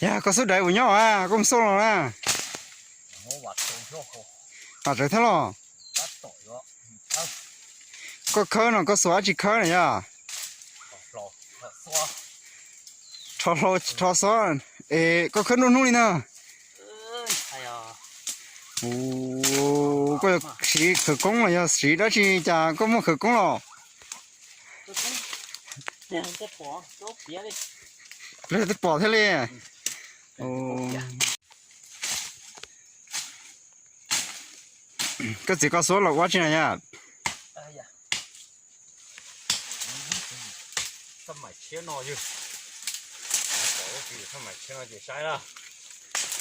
Yog koj xub dais puas nyob a, koj mus xauj los na. Vam tsawv thiab los. Koj khawb no koj xuas dab tsi khawb na yog? Rho hlau rho xob es koj khawb nruab hnub li na. Koj siv khawv koob los yog siv dab tsi cas koj muaj khawv koob los? Pom thiab li. Koj txiv koj xuab los ua tsi na yog?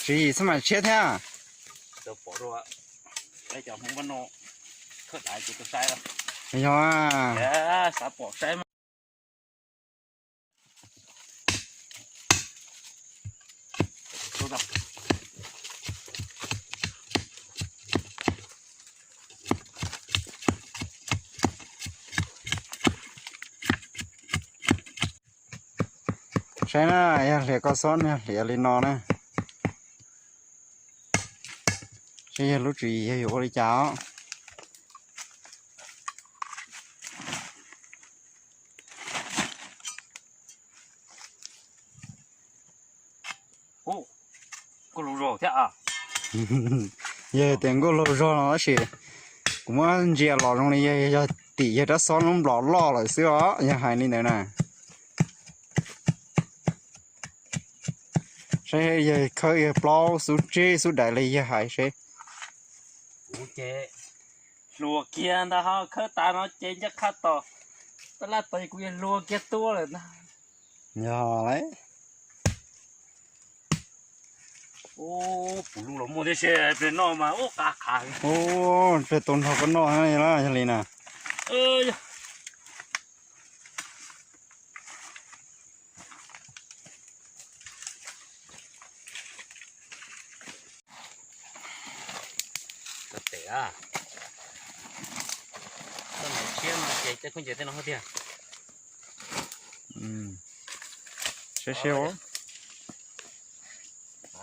Tswv yim xab mais tshiab thiab. Yog. Saib na, yog hlias koj xob yog hlias li no na. Saib yog lub tswv yim yog yuav ua li cas os. Yog tias nkuaj laug zog no tab sis kuv muab ntsia los zoo li yog tim yawg rab xob lub nplos loj lawm xwb os, yog hais li ntawd na. Saib yawg khawb yawg plaub xub tseb xub dais li yawg hais seb. Kuv ces hluas kiag ntag ho, khawb tas no ces ncaj qha tos, tab laj tos kuv yuav hluas kiag tuaj lawm ntag. Yog lauj. Puv lug los muaj thiab, pliag noj mas ub qa qhav. Pliag tau nrog koj noj yog li na. Tes a, koj nais tshiab no ces tej khaub ncaws tej no hauv tiag. Saib seb.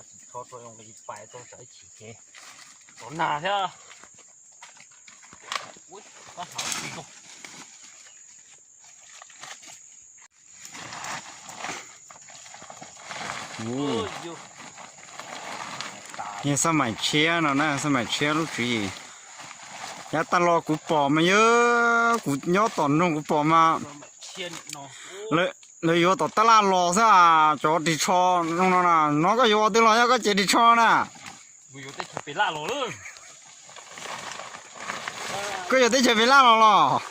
Tsis txhob tso zoo li pais tau tsam ib chim ces tau nag thiab. Yog xab maim tshiab no na, xab maim tshiab lub tswv yim. Yav tag los kuv pom mas yog kuv nyob tom nroog kuv pom mas lawv yuav tom tab laj los xwb as, cov ris tsho no na, no koj yuav twg los yog koj cev ris tsho na? Koj yuav teb chaws pem laj los los?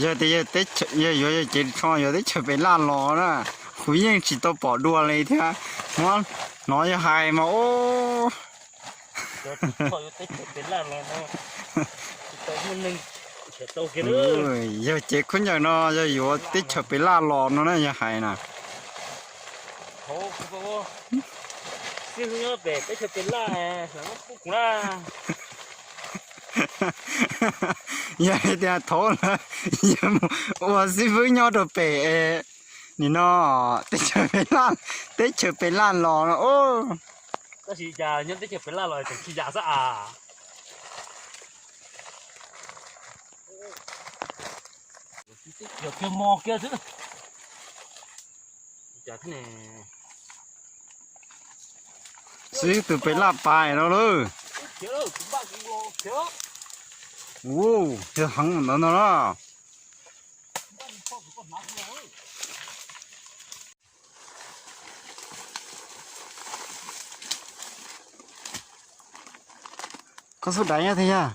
Yog tias yog yuav yog cev ris tsho yuav teb chaws pem laj los na, kuv yeej tsis tau pom dua li thiab. Muab hnov yog hais mas ub. Yog cev khaub ncaws no yog yuav teb chaws pem laj los no na yog hais na. Yog tias thaum lawv yuav mus ua xib fwb nyob rau pem nim no teb chaws pem laj, teb chaws pem laj los no. Tab sis cas nyob teb chaws pem laj los tseem tsis yam xwb as. Yog kiag mos kiag xwb. Xib tus pem laj pais no lawm. Ua, yog heev ntawd no na. Koj xub daiv nyob twg yog?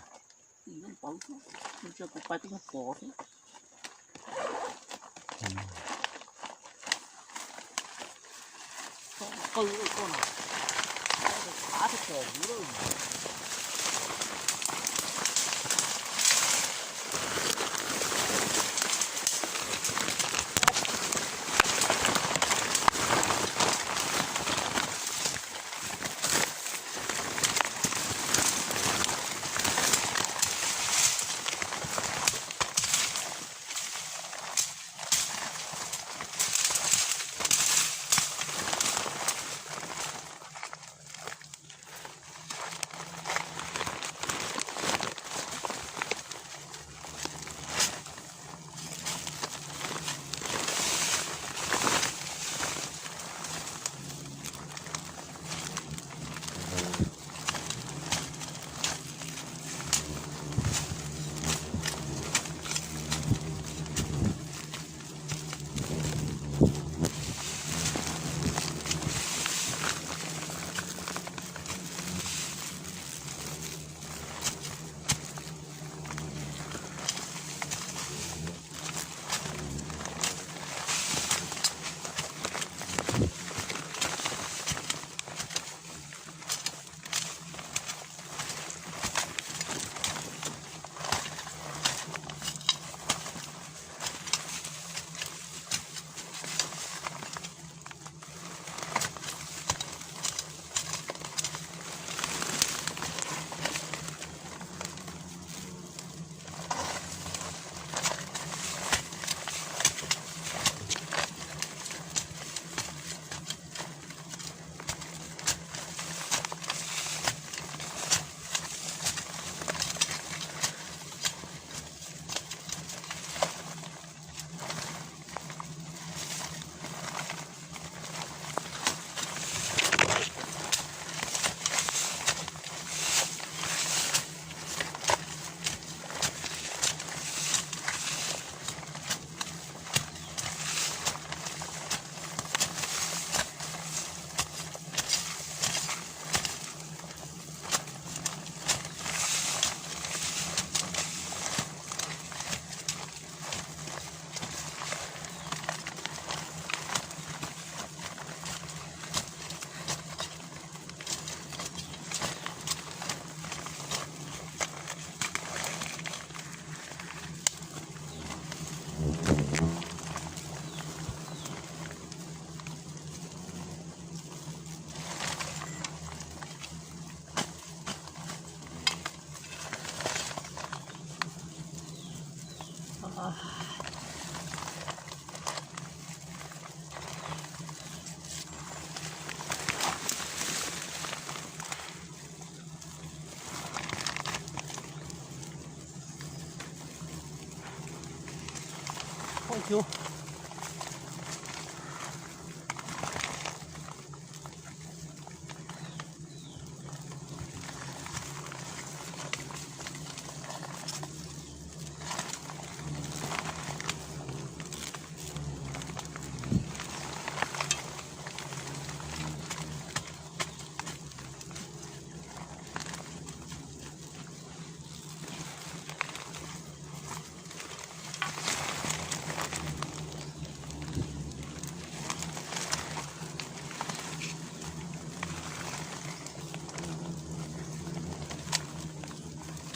Yus.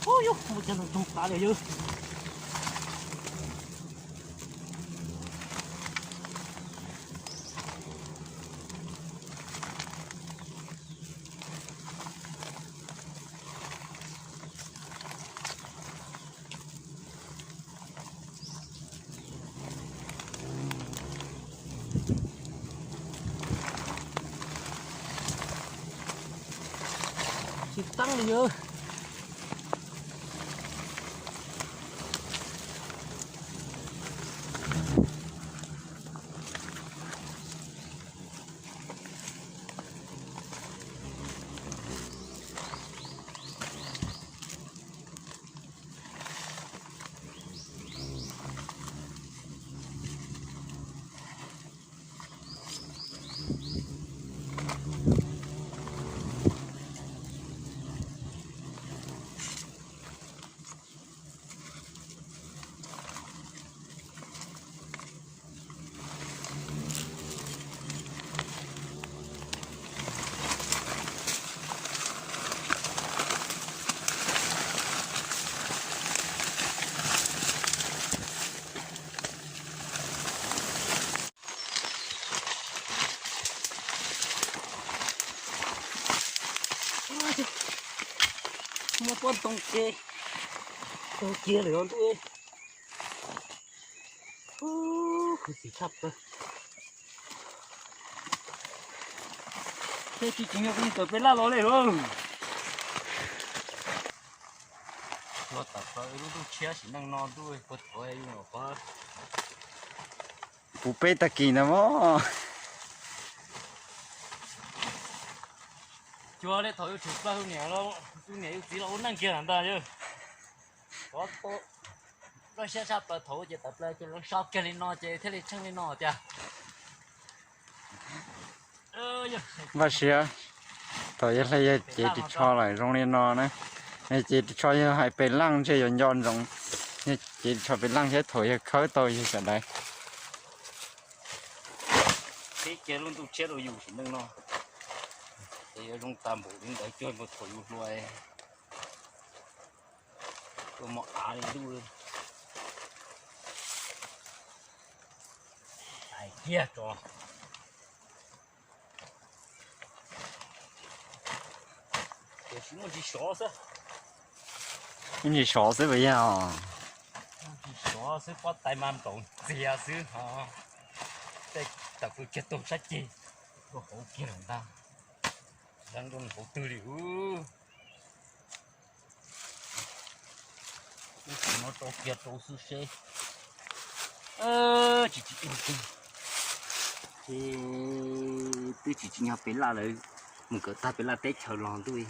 Ub, yus mus cov ntoo tas li yus. Tsis teeb li yus. Muab pob ntoo ke, ntoo kiag lawm os ntuj. Ub, khuv xim tshaj plaws. Thiab tsis tseem yog kuv mus kawm peb laj los li lauj. Hluas tawm plaws lub ntuj tshiab sim neej no ntuj puag thaum yus nyuam qhuav. Puv peb tag kis ntag mog. Cuag li thaum yus tsum plawg yus niam, yus niam yus txiv los ua neej kiag ntag yog. Lub siab tshaj plaws thaum ces tawm plaws ces lawv so kiag li no ces thiaj li tsheej li no tiag. Vaj siab, thaum yawg hle yawg cev ris tsho lawm zoo li no na. Yawg cev ris tsho yawg hais pem laj ntshe yuav nco ntsoov. Yawg cev ris tsho pem laj thiab thaum yawg khawb tau yawg sawv daws. Peb kiag lub ntuj tshiab rau yus sim neej no, ces yuav zoo tag npaum li ntawd cuag nkaus thaum yus hluas. Tuaj mos av li ntuj. Hais kiag tso. Tiam sis muaj ntsis sov xwb. Muaj ntsis sov xwb puas yog? Muaj ntsis sov xwb, pob tais mas nplaum ntxiag xwb ho. Tej tawm plaws kiag tuaj sab ceg, tuaj hauv kiag lawm ntag. Yeej rau hauv twg li ub. Ub, no rau kiag rau xwb seb. Tsis tsis ua twg, ces twb tsis tsis yog pem laj lawm, mus kawm tag pem laj teb chaws los ntuj.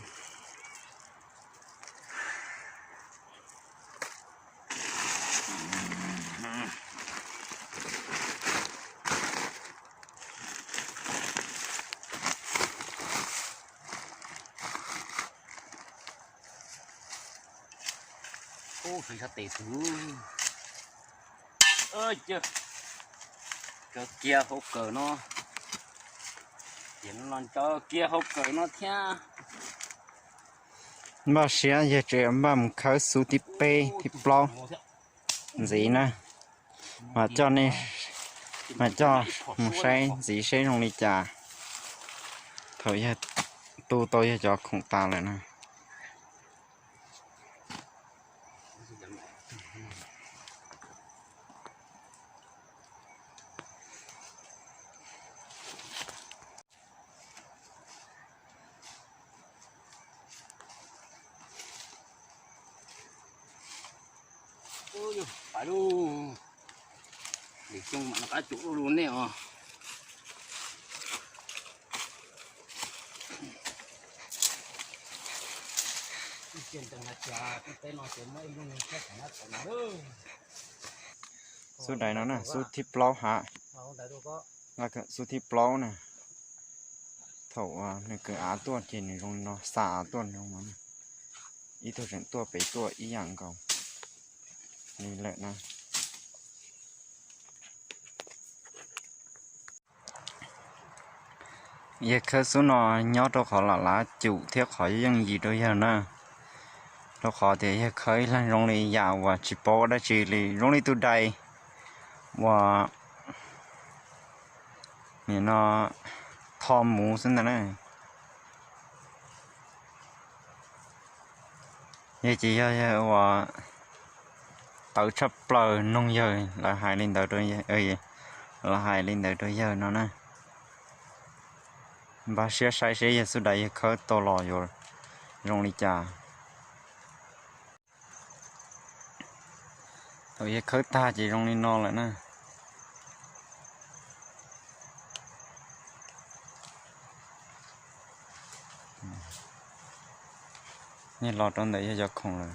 Ub, sawv ntsha tes xwb. Cia, tsawv kiag hauv kawm no. Ces no tsawv kiag hauv kawm no thiab. Npaj siab yog tseem npaj mus khawb xub thib peb thib plaub ntxiv na. Mas coj nej, mas coj mus saib ntxiv seb zoo li cas. Thaum yog tu tau yog cov khoom tas lawm na. Pais lauj. Xyoo mam rov qab cum dua rau nej os. Xub dais no na, xub thib plaub ha. Xub thib plaub na. Thaum nws kwv av tuaj ces nws zoo li no, xa av tuaj zoo no. Ib tug tseem tuaj pem tuaj ib yam nkaus li lawm na. Yawg khawb xub no nyob rau qhov lam lav cum thiab qhov yeej yim rau yawg na. Rau qhov tias yawg khawb ib leeg zoo li yam uas tsis paub dab tsi li, zoo li tus dais uas nim no tho muv xwb ntag na. Yog ces yog yawg uas tawv tshaj plaws noog yawg, lawv hais li ntawd, lawv hais li ntawd rau yawg no na. Npaj siab saib seb yawg xub dais yawg khawb tau los yuav zoo li cas. Thaum yawg khawb tag ces zoo li no lawm na. Nws los rau ntawm yawg cov khoom lawm.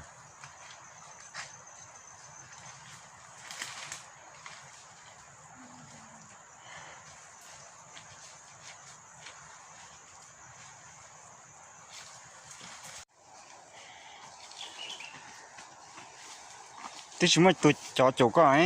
Twb tsis muaj tus cov caum koj.